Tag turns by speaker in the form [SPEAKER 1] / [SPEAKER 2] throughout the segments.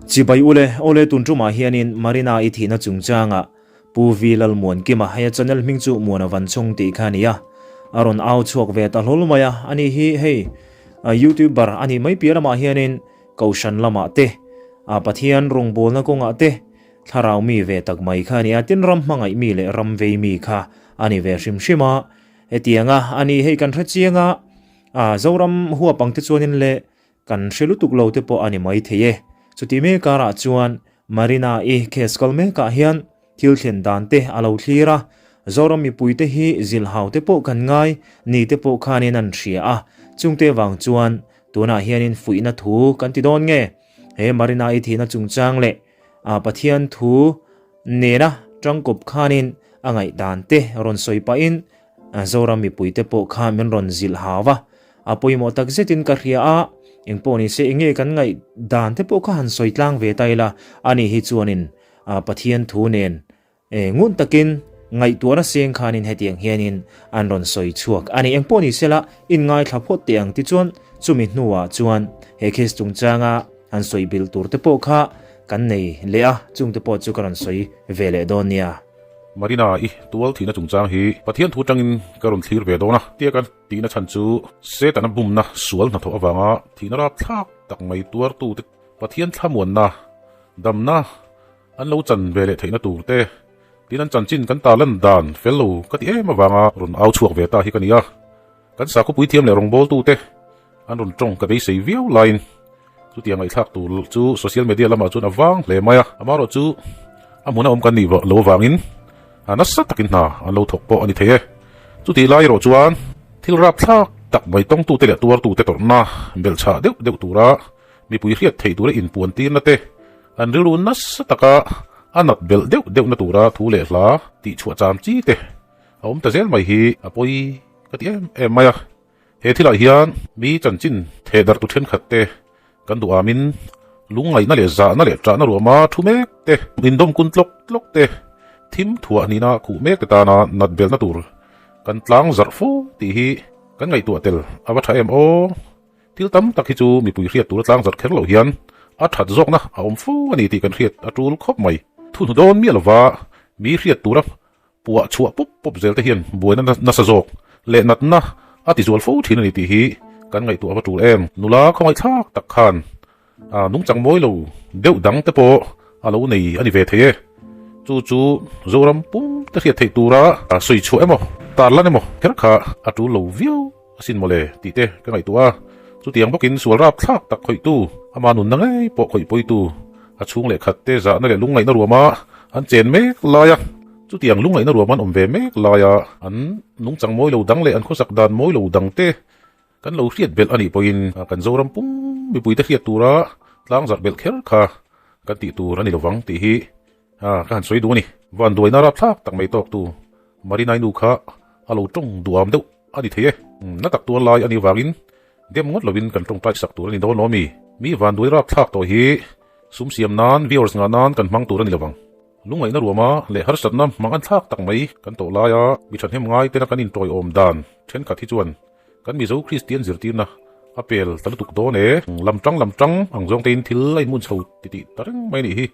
[SPEAKER 1] Chibai ule, awle tun tumah hianin Marina i thihna chungchangah Pu V Lalmuankima hei a channel hming chu Muana Vanchhawng tih kha a ni a, a rawn au chhuak ve ta hlawl mai a, ani hi hei YouTuber a nih mai piah lamah hianin Kohhran lamah te, Pathian rawngbawlna kawngah te thlarau mi ve tak mai kha a ni a, tin ram hmangaih mi leh ram vei mi kha a ni ve hrim hrim a, hetianga a ni hei kan hre chiang a, Zoram huap ang te chuanin le Kan hre lutuk lo te pawh a ni mai thei e. Chuti mek karah chuan Marina-i case kal mekah hian thil thlen dan te a lo thlir a, Zoram mipui te hi zilhau te pawh kan ngai ni te pawh khanin an hria a, chungte vang chuan tunah hianin fuihna thu kan ti dawn nge? He Marina-i thihna chungchang leh a Pathian thu nena tangkawp khanin a ngaihdan te rawn sawi pahin Zoram mipuite pawh kha min rawn zilh hau a, a pawimawh tak zetin ka hria a, engpawh ni se enge kan ngaih dan te pawh kha han sawi tlang ve ta ila, ani hi chuanin Pathian thu nen ngun takin ngaihtuahna seng khanin hetiang hianin an rawn sawi chhuak a ni. Engpawh ni sela inngaithla phawt teh ang tichuan chumi hnuah chuan he case chungchanga han sawi bil tur te pawh kha kan nei leh a, chungte pawh chu ka rawn sawi ve leh dawn nia.
[SPEAKER 2] Marina i tual thihna chungchang hi Pathian thu atangin ka rawn thlir ve dawn a, tia ka tihna chhan chu Setana bumna sual hnathawh avanga thihna rapthlak tak mai tuartute Pathian thlamuanna, damna an lo chan ve leh theihna tur te tin an chanchin kan tarlan dan fel lo ka ti em avanga rawn au chhuak ve ta hi ka ni a. Kan sakhawpui thiam leh rawngbawltute an rawn tawng ka beisei viau laiin chutiang ngaihthlak tur chu social media lamah chuan a vang hle mai a, amaherawh chu a hmuna awm kan nih lo avangin nasa takin hna an lo thawk pawh a ni thei e. Chutih lai erawh chuan thil rapthlak tak mai tawngtute leh tuartute tawrhna belhchhah deuh deuh tura mipui hriat theih tura inpuan tirna te an rilru nasa taka a nat belh deuh deuhna tura thu leh hla tihchhuah cham chi te a awm ta zel mai hi a pawi ka ti em em mai a. He thilah hian mi chanchin theh darh tu thenkhat te kan duh amin lungngaihna leh zahna leh ṭahna ruama thu mek te, indawm kun tlawk tlawk te, thim thuah hnihna khuh mek te tana nat belna tur kan tlang zarh fo tih hi kan ngaihtuah tel a va ṭha em aw. Thil tam tak hi chu mipui hriat tura tlang zarh kher loh hian a ṭhat zawkna a awm fo a ni tih kan hriat a ṭul khawp mai. Thu hnu dawn miah lova mi hriat tura Puah chhuah pawp pawp zel te hian buaina nasa zawk leh natna a ti zual fo thin a ni tih hi kan ngaihtuah va tul em. Nula khawngaihthlak tak khan nungchang mawi lo deuh dang te pawh a lo nei a ni ve thei e. Chu chu Zoram pum te hriat theih tura sawi chhuah emaw tarlan emaw kher kha a tul lo viau asin mawle tih te ka ngaihtuah a. Chutiang bawkin sual rapthlak tak khawihtu, ama nunna ngei pawh khawih pawitu, a chhung leh khat te zahna leh lungngaihna ruama an chen mek lai a. Chutiang lungngaihna ruam an awm ve mek laia an nungchang mawi lo dang leh an khawsak dan mawi lo dang te kan lo hriat belh a nih pawhin kan Zoram pum mipuite hriat tura tlang zarh belh kher kha kan tih tur a ni lovang tih hi ka han sawi duh a ni. Vanduaina rapthlak tak mai tawktu Marinai nu kha a lo tawng duam deuh a ni thei e. Na tak tuar lai a nih vangin dem ngawt lovin kan tawngtai sak tur a ni dawn lo a mi. Mi vanduai rapthlak tawh hi sum siam nan, viewers ngah nan kan hmang tur a ni lovang. Lungngaihna ruama leh harsatna hmang an thlak tak mai kan tawh laia mi thahnem ngai tena kan intawiawm dan thenkhat hi chuan kan Mizo Kristian zirtirna a pel ta lutuk dawn e. Lam tang lam tang ang zawng tein thil a inhmun chho titih ta reng mai a nih hi.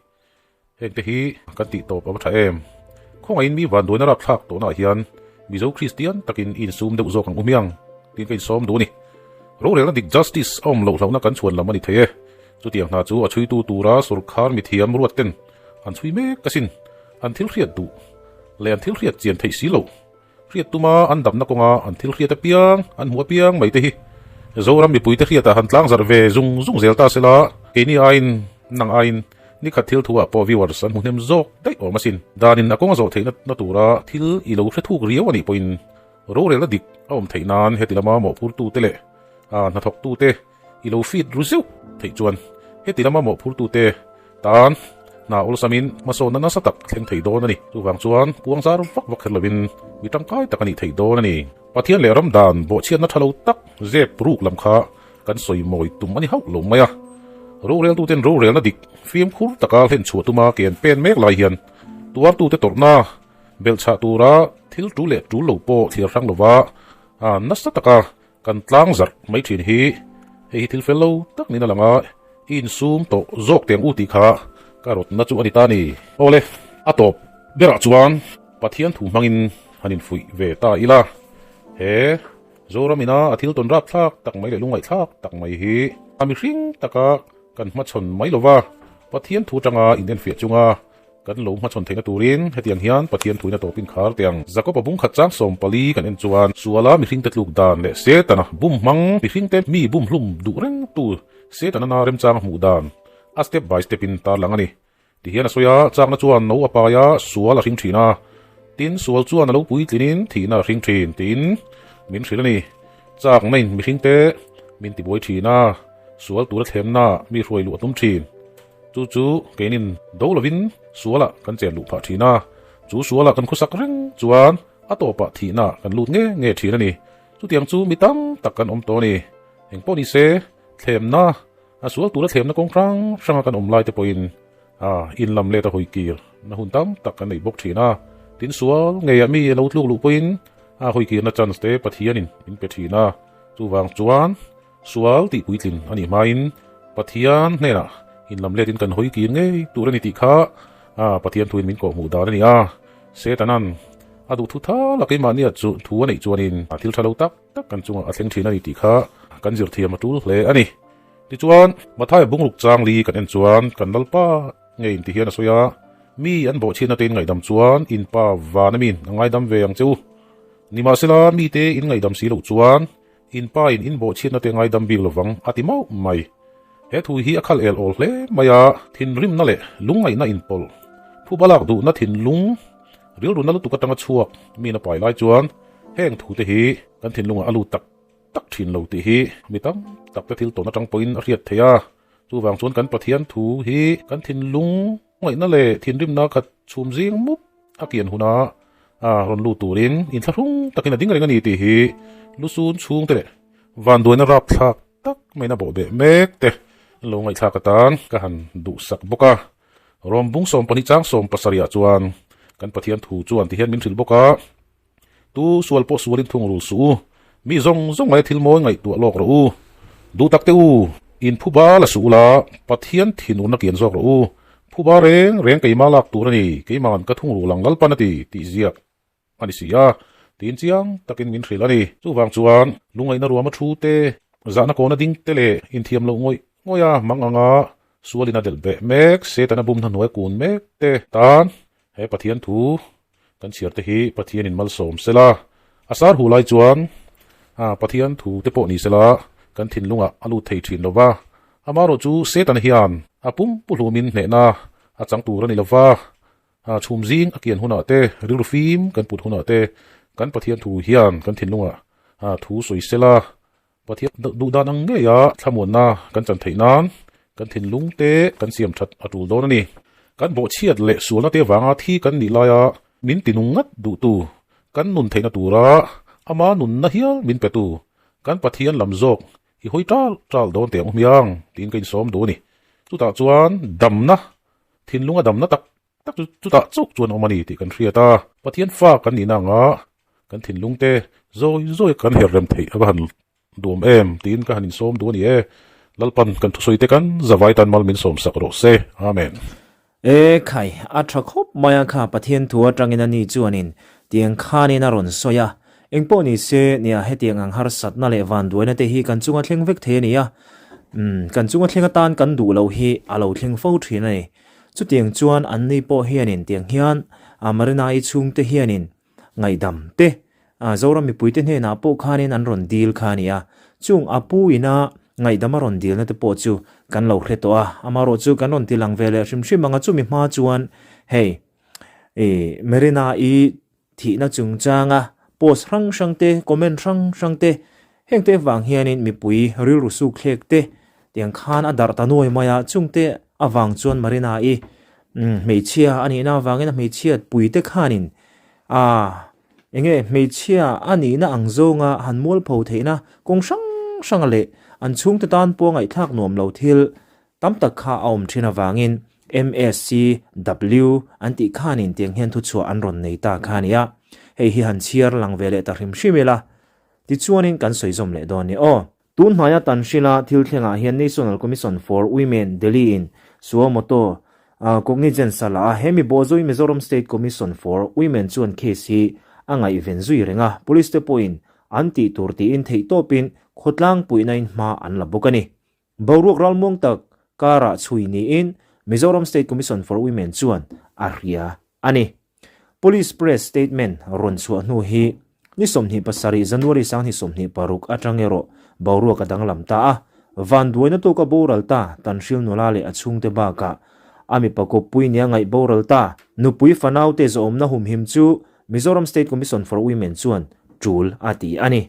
[SPEAKER 2] Hengte hi kan tih tawp a va tha em. Khawngaihin mi vanduaina rapthlak tawhnaah hian Mizo Kristian takin i insum deuh zawk ang u hmiang tiin ka insawm duh a ni. Rorelna dik Justice a awm loh hlauhna kan chhuan lam a ni thei e. Chutiang hna chu a chhuitu tura sorkar mithiam ruat ten an chhui mek asin. An thil hriat duh leh an thil hriat chian theih si loh. Hriat tuma an damna kawnga an thil hriat apiang, an hmuh apiang mai te hi Zoram mipuite hriatah han tlang zarh ve zung zung zel ta sela, keini aiin nang aiin nikhat thil thuah pawh viewers an hmu hnem zawk daih awm asin. Danin a kawnga zawh theihna na tura thil i lo hre thuk riau anih pawhin rorelna dik a awm theih nan heti lama mawhphurtute leh hnathawktute I lo fit ru zeuh theih chuan heti lama mawhphurtute tan hna awlsamin hmasawnna nasa tak thleng thei dawn a ni. Chuvang chuan puang zar vak vak kher lovin mi tangkai tak a nih theih dawn a ni. Pathian leh ram dan bawhchhiatna tha lo tak zep ruk lam kha kan sawi mawi tum a ni hauh lo mai a. Roreltuten rorelna dik fimkhur taka hlen chhuah tuma ke an pen mek lai hian tuartute tawrhna belhchhah tura thil tul leh tul lo pawh thliar hrang lova nasa taka Kan tlang zarh mai thin hi hei hi thil fel lo tak niin a lang a, I insum tawh zawk teng u tih kha ka rawtna chu a ni ta a ni. Awle, a tawp berah chuan Pathian thu hmangin han infuih ve ta ila. He Zoram ina a thil tawn rapthlak tak mai leh lungngaihthlak tak mai hi a mihring taka kan hmachhawn mai lova, Pathian thu atanga inenfiah chunga kan lo hmachhawn theihna turin hetiang hian Pathian thuin a tawpin khar teh ang. Jakob-a bungkhat chang 14 kan en chuan suala mihringte tluk dan leh Setana bum hmang mihringte mi bum hlum duh rengtu Setana na remchang hmuh dan a step by step in tarlang a ni. Tihian a sawi a, chakna chuan no a pai a, sual a hring thin a. Tin, sual chuan a lo puitlinin thihna a hring thin tiin min hrilh a ni. Chakna in mihringte min tibuai thin a, sual tura thlemna mi hruai luh a tum thin. Chu chu keinin do lovin sualah kan chen luh phah thin a, chu sualah kan khawsak reng chuan a tawpah thihna kan lut nge nge thin a ni. Chutiang chu mi tam tak kan awm tawh a ni. Engpawh ni se, thlemna A sual tura thlemna kawng hrang hranga kan awm lai te pawhin a in lam let a hawi kir na hun tam tak kan nei bawk thin a. Tin sual ngeiah mi a lo tluk luh pawhin a hawi kirna chance te Pathianin min pe thin a. Chuvang chuan sual tih puitlin a nih hmain Pathian hnenah in lam letin kan hawi kir ngei tur a ni tih kha a Pathian thuin min kawhhmuh dan a ni a. Setanan a duh thu thal a keimahnia chu thu a neih chuanin thil tha lo tak tak kan chungah a thleng thin a ni tih kha kan zirthiam a tul hle a ni. Tichuan, Mathaia bungruk chang li kan en chuan kan Lalpa nge in ti hian a sawi a, Mi an bawhchhiatna te in ngaihdam chuan in Pa van a min a ngaidam ve ang che u. Nimahsela, mite in ngaihdam si loh chuan in Pa in in bawhchhiatna te ngaidam bik lovang a ti mauh mai. He thu hi a khal el awl hle mai a, thinrimna leh lungngaihna inpawlh, phuba lak duhna thinlung, rilruna lutuk atanga chhuak min a pai lai chuan heng thute hi kan thinlungah a lut tak tak thin lo tih hi mi tam tak te thil tawn atang pawhin a hriat theih a, chuvang chuan kan Pathian thu hi kan thinlung ngaihna leh thinrimna khat chhum zing mup a kian huna a rawn lut turin inthlahrung takin a ding reng a ni tih hi lusun chhungte leh vanduaina rapthlak tak maiin a bawhbeh mek te lo ngaihthlak atan ka han duhsak bawk a. Rawm bung 12 chang 70 ah chuan kan Pathian thu chuan ti hian min hrilh bawk a. Tu sual pawh sualin thung rul suh u, mi zawng zawng laia thil mawi ngaihtuah lawk rawh u. Duh tak te u, in phuba la suh ula, Pathian thinurna kian zawk rawh u. Phuba reng reng keimah lak tur a ni, keima'n ka thung rul ang Lalpan a ti, tih ziak a ni si a, tiin chiang takin min hrilh a ni. Chuvang chuan, lungngaihna ruama thu te, zahna kawna ding te leh inthiam loh ngawih ngawih a mang anga sualin a delh beh mek, Setana bumna hnuai kun mek te tan he Pathian thu Kan chhiar te hi Pathianin malsawm sela, a sar hu lai chuan Pathian thu te pawh ni sela kan thinlungah a lut thei thin lo va. Amaherawh chu Satan hian a pumpu hlumin hnehna a chang tur a ni lo va, chhum zing a kian hunah te, rilru fim kan put hunah te kan Pathian thu hian kan thinlungah thu sawi sela, Pathian duh dan ang ngeia thlamuanna kan chan theih nan kan thinlung te kan siam that a tul dawn a ni. Kan bawhchhiat leh sualna te vanga thi kan nih laia min tinung ngat duhtu, kan nun theihna tura ama nunna hial min petu kan Pathian lam zawk i hawi tal tal dawn teh ang u hmiang tiin ka insawm duh a ni. Chutah chuan damna, thinlunga damna tak tak chu chutah chauh chuan awm a ni tih kan hriat a, Pathian fa kan nihna anga kan thinlung te zawi zawi kan her rem theih a va han duam em tiin ka han insawm duh a ni e. Lalpan kan thusawi te kan zavai tan mal min sawm sak rawh se. Amen.
[SPEAKER 1] E khai, a tha khawp mai a kha Pathian thu atangin a ni chuanin tiang khanin a rawn sawi a. Engpawh ni se, nia hetiang ang harsatna leh vanduaina te hi kan chunga thleng vek thei a ni a. Umm, kan chunga thleng atan kan duh loh hi a lo thleng fo thin a ni. Chutiang chuan anni pawh hianin tiang hian Marina-i chhungte hianin ngaihdam te Zoram mipuite hnenah pawh khanin an rawn dil kha a ni a. Chung a pu ina ngaihdam a rawn dilna te pawh chu kan lo hre tawh a, amaherawh chu kan rawn ti lang ve leh hrim hrim ang a, chumi hma chuan hei Marina-i Thihna chungchanga post hrang hrang te, comment hrang hrang te, hengte avang hianin mipui rilru suk thlek te tiang khan a darh ta nuai mai a, chungte avang chuan Marina-i hmeichhia a nihna avangin a hmeichhia puite khanin a enge hmeichhia a nihna ang zawnga han mualpho theihna kawng hrang hranga leh an chhungte tan pawh ngaihthlak nuam lo thil Tam tak kha a awm thin avangin MSCW an tih khanin tiang hian thuchhuah an rawn nei ta kha a ni a. Hei hi han chhiar lang ve leh ta hrim hrim ila, tichuanin kan sawi zawm leh dawn ni aw. Tun hnaia Tanhrila thil thlengah hian National Commission for Women, Delhi in suo moto cognizance a la a, he mi bawhzui Mizoram State Commission for Women chuan case hi a ngaihven zui reng a, police te pawhin an tih tur tiin theihtawpin khawtlang puihnain hma an la bawk a ni. Boruak ralmuang tak karah chhui niin Mizoram State Commission for Women chuan a hria a ni. Police press statement rawn chhuah hnu hi ni 27 January 2026 atang erawh boruak a danglam ta a, vanduaina tawka boral ta Tanhril nula leh a chhungte bakah a mipa kawppui nia ngaih boral ta nupui fanaute zawhawmna humhim chu Mizoram State Commission for Women chuan tul a ti a ni.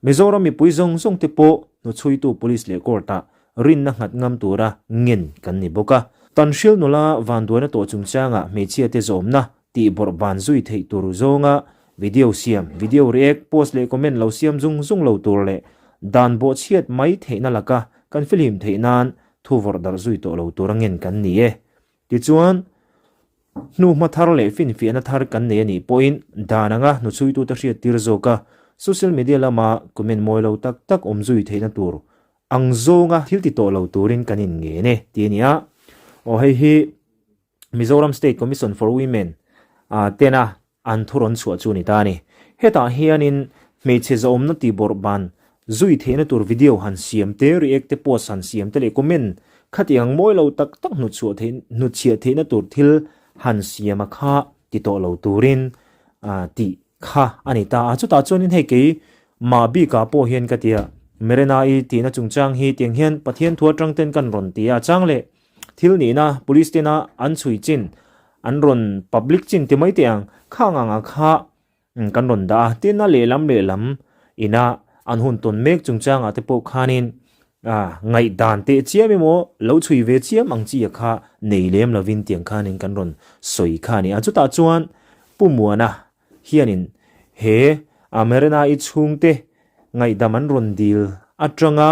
[SPEAKER 1] Mizoram mipui zawng zawng te pawh hnuchhuitu Police leh Court-ah rinna nghat ngam tura ngen kan ni bawk a. Tanhril nula vanduaina tawh chungchanga hmeichhia te zawmna tih bawrh ban zui theih tur zawnga video siam, video react, post leh comment lo siam zung zung lo tur leh dan bawhchhiat mai theihna laka kan fihlim theih nan thu vawrh darh zui tawh lo tura ngen kan ni e. Tichuan, hnuhma thar leh finfiahna thar kan nei a nih pawhin dan anga hnuchhuitute hriattir zawka social media lama comment mawi lo tak tak awm zui theihna tur ang zawnga thil ti tawh lo turin kan inngen e tih a ni a. Aw hei hi Mizoram State Commission for Women tena An thu rawn chhuah chu a ni ta a ni. Hetah hianin hmeichhe zahawmna tih bawrh ban zui theihna tur video han siam te, react te, post han siam te leh comment khati ang mawi lo tak tak hnutchhuah theih hnutchhiah theihna tur thil han siam a kha ti tawh lo turin tih kha a ni ta a. Chutah chuanin hei kei mah bikah pawh hian ka tia Merena-i tihna chungchang hi tiang hian Pathian thu atang ten kan rawn ti a chang leh Thil nihna police tena an chhui chin, an rawn public chin ti mai teh ang, khang anga kha kan rawn dah a, tin a lehlam lehlam ina an hun tawn mek chungchangah te pawh khanin ngaihdan teh chiam emaw lo chhui ve chiam ang chi a kha nei lem lovin tiang khanin kan rawn sawi kha a ni a. Chutah chuan Pu Muana hianin he Marina-i chhungte ngaihdam an rawn dil atanga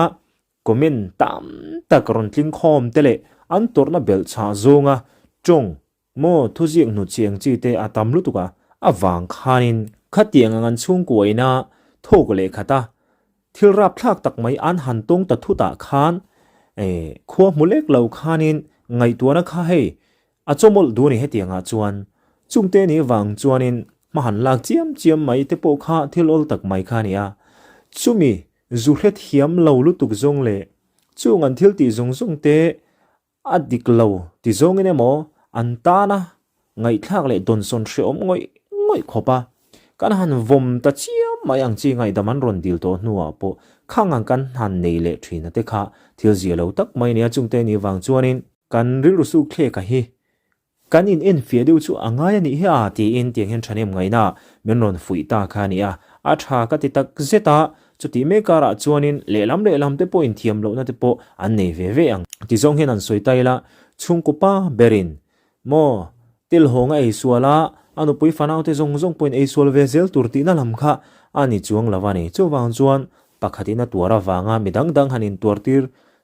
[SPEAKER 1] Comment tam tak rawn tling khawm te leh an tawrhna belh chhah zawnga tawng maw thuziak hnuchhiang chi te a tam lutuk a, a vang khanin khatiang ang an chhungkuaina thawk leh khat a, thil rapthlak tak mai an han tawng ta thutah khan khua hmu lek lo khanin ngaihtuahna kha hei a chawmawlh duh a ni hetiangah chuan chungte ni vang chuanin hma han lak chiam chiam mai te pawh kha thil awl tak mai kha a ni a, chumi Zu hrethiam lo lutuk zawng leh chung an thil tih zawng zawng te a dik lo ti zawngin emaw an tana ngaihthlak leh dawnsawn hrehawm ngawih ngawih khawp a, kan han vawm ta chiam mai ang chi ngaihdam an rawn dil tawh hnuah pawh khang ang kan han nei leh thin a te kha thil zia lo tak mai nia chungte ni vang chuanin kan rilru suk thlek a hi Kan in enfiah deuh chu a ngai a nih hi a tiin tiang hian thahnem ngaihna min rawn fuih ta kha a ni a, a tha ka ti tak zet a, chutih mek karah chuanin lehlam lehlam te pawh inthiam lohna te pawh an nei ve ve ang. Ti zawng hian an sawi ta ila, chhungkaw pa berin maw telhawng a ei sual a, a nupui fanaute zawng zawng pawhin ei sual ve zel tur tihna lam kha a ni chuang lo a ni. Chuvang chuan pakhatin a tuar avanga mi dang dang han intuartir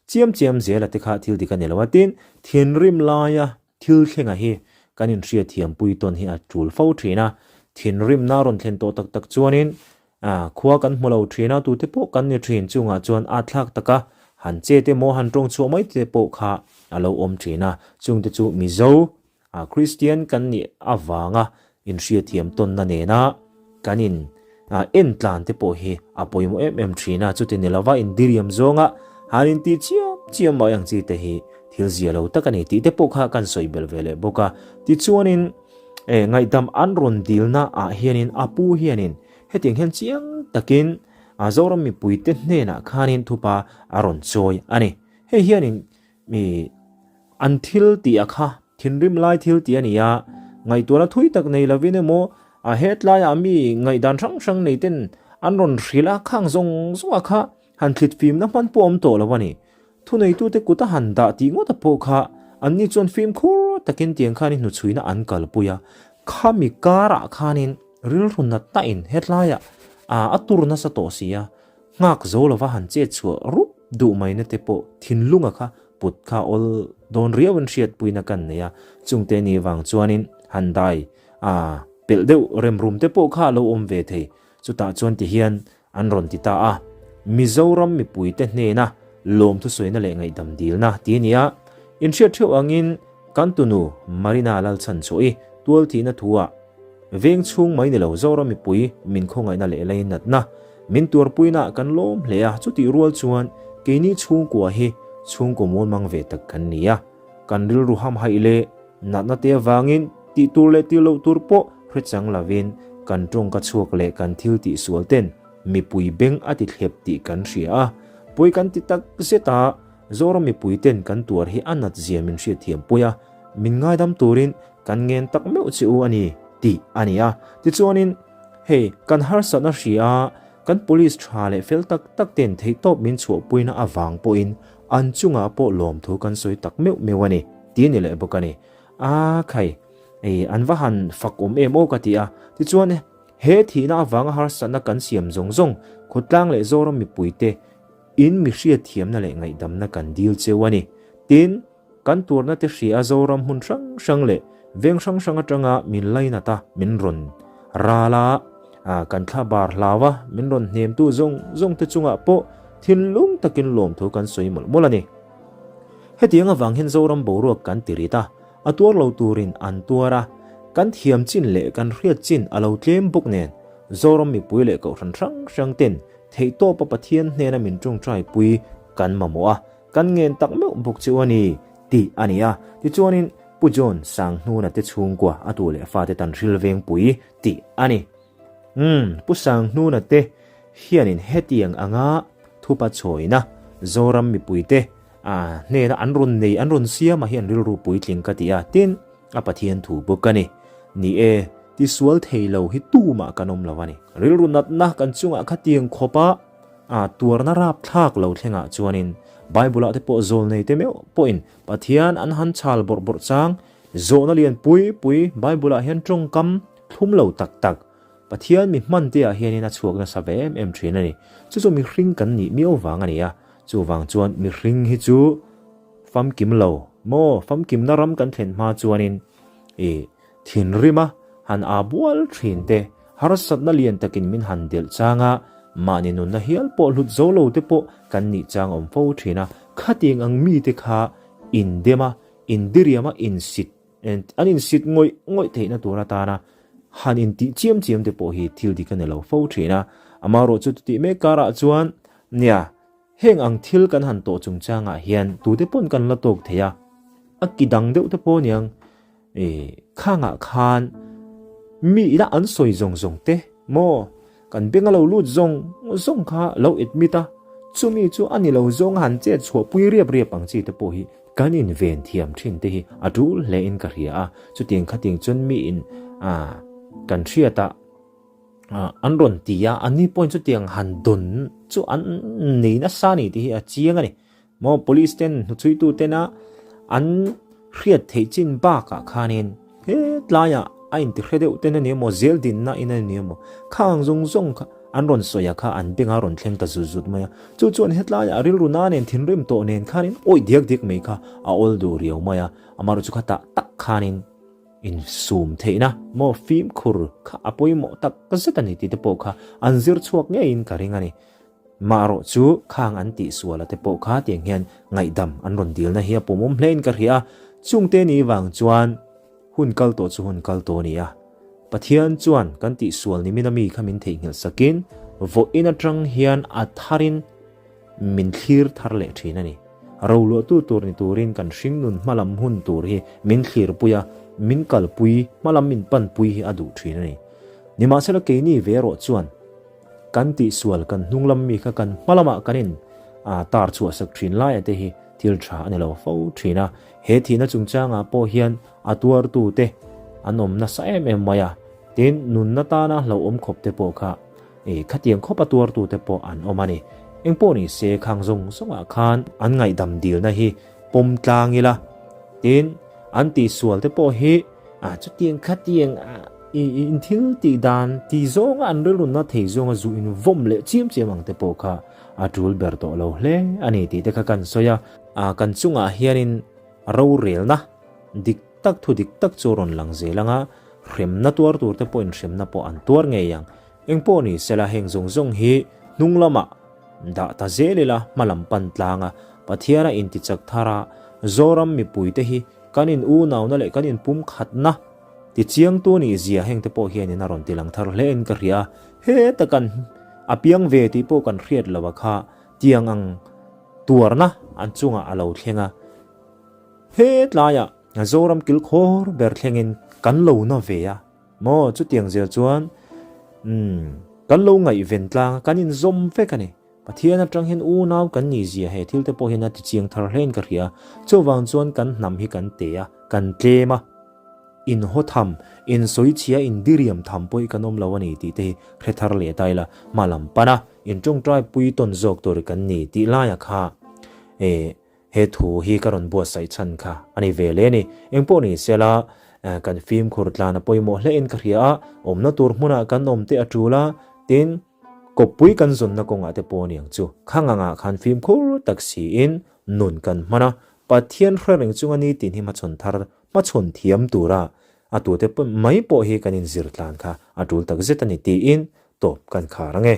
[SPEAKER 1] chiam chiam zel a te kha thil dik a ni lo a, tin thinrim laia Thil thlenga hi kan inhriatthiampui tawn hi a tul fo thin a, thinrimna rawn thlen tawh tak tak chuanin khua kan hmu lo thin a, tute pawh kan ni thin chungah chuan a thlak taka han chet emaw han tawng chhuah mai te pawh kha a lo awm thin a, chungte chu Mizo Kristian kan nih avanga Inhriatthiam tawnna nena kan in en tlan te pawh hi a pawimawh em em thin a, chuti ni lova indiriam zawnga han intih chiam chiam mai ang chi te hi thil zia lo tak a ni tih te pawh kha kan sawi belh ve leh bawk a. Tichuanin ngaihdam an rawn dilna ah hianin a pu hianin hetiang hian chiang takin Zoram mipuite hnenah khanin thupa a rawn chawi a ni. Hei hianin mi An thil tih a kha thinrim lai thil tih a ni a, ngaihtuahna thui tak nei lovin emaw a hetlaiah mi ngaihdan hrang hrang nei ten an rawn hrilh a, khang zawng zawng a kha han thlit fimna hman pawh a awm tawh lo a ni. Thuneitute kut a han dah tih ngawt a pawh kha anni chuan fimkhur takin tiang khanin hnuchhuina an kalpui a, khami karah khanin rilru natna in hetlaiah a tur nasa tawh si a, Nghak zo lova han chet chhuah rup duh maina te pawh thinlunga kha put kha awl dawn riauin hriatpuina kan nei a, chungte ni vang chuanin han dai a pelh deuh remrum te pawh kha a lo awm ve thei. Chutah chuan ti hian an rawn ti ta a. Mizoram mipuite hnena lawmthu sawina leh ngaihdam dilna ti a ni a. Inhriat theuh angin kan tunu Marina Lalchhanchhuahi tualthihna thu-ah veng chhung mai ni lo Zoram mipui min khawngaihna leh lainatna min tuarpuinaah kan lawm hle a, chutih rual chuan keini chhungkua hi chhungkaw mualmang ve tak kan ni a. Kan rilru hamhaih leh natna te avangin tih tur leh tih loh tur pawh hre chang lovin kan tawngka chhuak leh kan thil tih sual ten mipui beng a ti thlep tih kan hria a. Pawi kan ti tak zet a, Zoram mipui ten kan tuar hi a nat zia min hriat thiam pui a, min ngaidam turin kan ngen tak meuh che u a ni tih a ni a. Tichuanin hei kan harsatna hria a, Kan police tha leh fel tak tak ten theihtawp min chhuahpuina avang pawhin an chungah pawh lawmthu kan sawi tak meuh meuh a ni, ti a ni leh bawk a ni. A khai, ei an va han fak awm em aw ka ti a. Tichuan, he thihna avanga harsatna kan siam zawng zawng khawtlang leh Zoram mipuite in mi hriatthiamna leh ngaihdamna kan dil cheu a ni. Tin, Kan tuarna te hria Zoram hmun hrang hrang leh veng hrang hrang atanga min lainat a, min rawn ral a, kan thla bar hlau a, min rawn hnemtu zawng zawng te chungah pawh thinlung takin lawmthu kan sawi mawlh mawlh a ni. Hetiang avang hian Zoram boruak kan ti rit a, a tuar lo turin an tuar a, kan thiam chin leh kan hriat chin a lo tlem bawk nen Zoram mipui leh kohhran hrang hrang ten theihtawpa Pathian hnena min tawngtai pui kan mamawh a, Kan ngen tak meuh bawk chu a ni, tih a ni a. Tichuanin Pu John Sanghnuna te chhungkua a tu leh fate tan hril vengpui tih a ni. Umm, Pu Sanghnuna te hianin hetiang anga thupa chawina Zoram mipuite a hnena an rawn nei, an rawn siam ah hian rilru puitling ka ti a, tin a Pathian thu bawk a ni. Ni e, tisual thei lo hi tumah kan awm lo a ni. Rilru natna kan chungah khatiang khawpa A tuarna rapthlak lo thlengah chuanin Bible-ah te pawh zawlnei te meuh pawhin Pathian an han chhal bawrh bawrh chang zawhna lian pui pui Bible-ah hian tawngkam thlum lo tak tak Pathian mi hman te ah hianin a chhuak nasa ve em em thin a ni. Chu chu mihring kan nih miau vang a ni a, chuvang chuan mihring hi chu famkim lo maw famkimna ram kan thlen hma chuanin ih Thinrima han aa bual thin te, harsatna lian takin min han delh chang a, mahni nunna hial pawh hlut zo lo te pawh kan nih chang awm fo thin a, khatiang ang mite kha indem a, indiriam a, insit, an insit ngawih ngawih theihna tur atana han intih chiam chiam te pawh hi thil dik a ni lo fo thin a. Amaherawhchu chutih mek karah chuan nia, Heng ang thil kan han tawh chungchangah hian tute pawn kan la tawk thei a, a ki dang deuh te pawh aniang e, khangah khan mi ila an sawi zawng zawng te maw kan beng a lo lut zawng zawng kha lo admit a, chumi chu a ni lo zawng a han chet chhuah pui riap riap ang chi te pawh hi kan inven thiam thin te hi a tul hle in ka hria a, chutiang khatiang chuan mi in a kan hriat a. An rawn ti a, an ni pawhin chutiang han dawn chu an nei nasa a ni tih hi a chiang a ni. Maw police ten hnuchhuitu tena an hriat theih chin bakah khanin hetlaiah a intihre deuh ten a ni emaw zel dinna in a ni emaw khang zawng zawng kha an rawn sawi a kha an bengah rawn thleng ta zut zut mai a. Chu chuan hetlaiah rilru na nen thinrim tawh nen khanin awih diak diak mai kha a awl duh riau mai a, amaherawhchu chu khatah tak khanin Insum theihna maw fimkhur kha a pawimawh tak zet a ni tih te pawh kha an zir chhuak ngeiin ka ring a ni. Mahrawh chu khang an tih suala te pawh kha tiang hian ngaihdam an rawn dilna hi a pawmawm hlein ka hria a, chungte ni vang chuan hun kal tawh chu hun kal tawh a ni a. Pathian chuan kan tih sual nimin a mi kha min theihnghilh sakin vawiin atang hian a tharin Min thlir thar leh thin a ni. Roluahtu tur ni turin kan hringnun hmalam hun tur hi min thlirpui a, min kalpui, hmalam min panpui hi a duh thin a ni. Nimahsela keini ve erawh chuan kan tihsual kan hnunglam mi kha kan hmalamah kan in tar chhuah sak thin laia te hi thil tha a ni lo fo thin a. He thihna chungchangah pawh hian a tuartute an awm nasa em em mai a, tin nunna tana hlauhawm khawp te pawh kha E, khatiang khawpa tuartute pawh an awm a ni. Engpawh ni se khang zawng zawngah khan an ngaihdam dilna hi pawm tlang ila, tin an tihsual te pawh hi a chutiang khatiang i in thil tih dan ti zawnga an rilrunna thei zawnga zu in vawm leh chiam chiam ang te pawh kha a tul ber tawh lo hle a ni tih te kha kan sawi a. A kan chungah hianin rorelna dik tak thu dik tak chu rawn lang zel anga hremna tuar tur te pawhin hremna pawh an tuar ngei ang. Engpawh ni sela heng zawng zawng hi hnung lamah Dah ta zel ila hma lam pan tlang a, Pathiana intichak thar a, Zoram mipuite hi kan in unauna leh kan inpumkhatna tichiangtu nih zia heng te pawh hianin a rawn tilang thar hle in ka hria a, heta kan a piang ve tih pawh kan hriat lo a kha tiang ang tuarna an chungah a lo thleng a, hetlaiah Zoram kilkhawr ber thlengin kan lo na ve a. Maw, chutiang zel chuan, umm, kan lo ngaihven tlang a, kan inzawm vek a ni. Pathian atang hian unau kan nih zia he thil te pawh hian a tichiang thar hlein ka hria. Chuvang chuan kan hnam hi kan te a, kan tlem a, inhaw tham, insawichhia, indiriam tham pawh hi kan awm lo a ni tih te hi hre thar leh ta ila, hma lam pan a, intawngtai pui tawn zawk tur kan ni tih laia kha, eh, He thu hi ka rawn buatsaih chhan kha a ni ve le ni. Engpawh ni sela, kan fimkhur tlan a pawimawh hle in ka hria a, awmna tur hmunah kan awm te a tul a, tin, kawppui kan zawnna kawngah te pawh aniang chu. Khang angah khan fimkhur tak siin nun kan hman a, Pathian hre reng chunga nitin hi hmachhawn thar, hmachhawn thiam tura a tute mai pawh hi kan inzir tlan kha a tul takzet a ni tiin tawp kan khar ange.